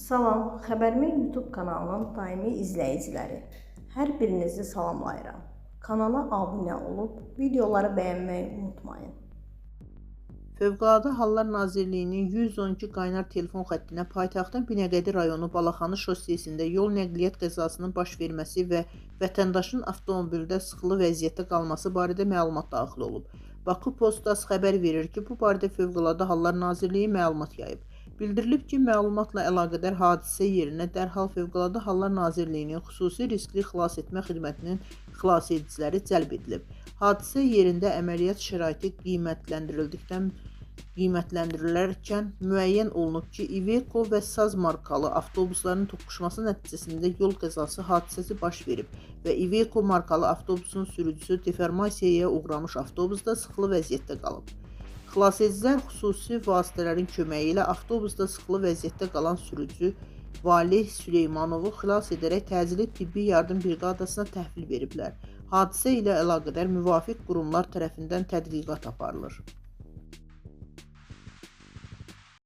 Salam, Xəbərimin YouTube kanalının daimi izləyiciləri. Hər birinizi salamlayıram. Kanala abunə olub videoları bəyənməyi unutmayın. Fövqəladə Hallar Nazirliyinin 112 qaynar telefon xəttinə paytaxtın Binəqədi rayonu Balaxanı şossesində yol nəqliyyat qəzasının baş verməsi və vətəndaşın avtomobildə sıxılı vəziyyətdə qalması barədə məlumat daxil olub. Bakı Postas xəbər verir ki, bu barədə Fövqəladə Hallar Nazirliyi məlumat yayıb. Bildirilib ki, məlumatla əlaqədar hadisə yerinə dərhal Fövqəladə Hallar Nazirliyinin xüsusi riskli xilas etmə xidmətinin xilasediciləri cəlb edilib. Hadisə yerində əməliyyat şəraiti qiymətləndirilərkən müəyyən olunub ki, Iveco və Saz markalı avtobusların toqquşması nəticəsində yol qəzası hadisəsi baş verib və Iveco markalı avtobusun sürücüsü deformasiyaya uğramış avtobusda sıxılı vəziyyətdə qalıb. Xilasedicilər xüsusi vasitələrin köməyi ilə avtobusda sıxılı vəziyyətdə qalan sürücü Valeh Süleymanovu xilas edərək təcili tibbi yardım briqadasına təhvil veriblər. Hadisə ilə əlaqədar müvafiq qurumlar tərəfindən tədqiqat aparılır.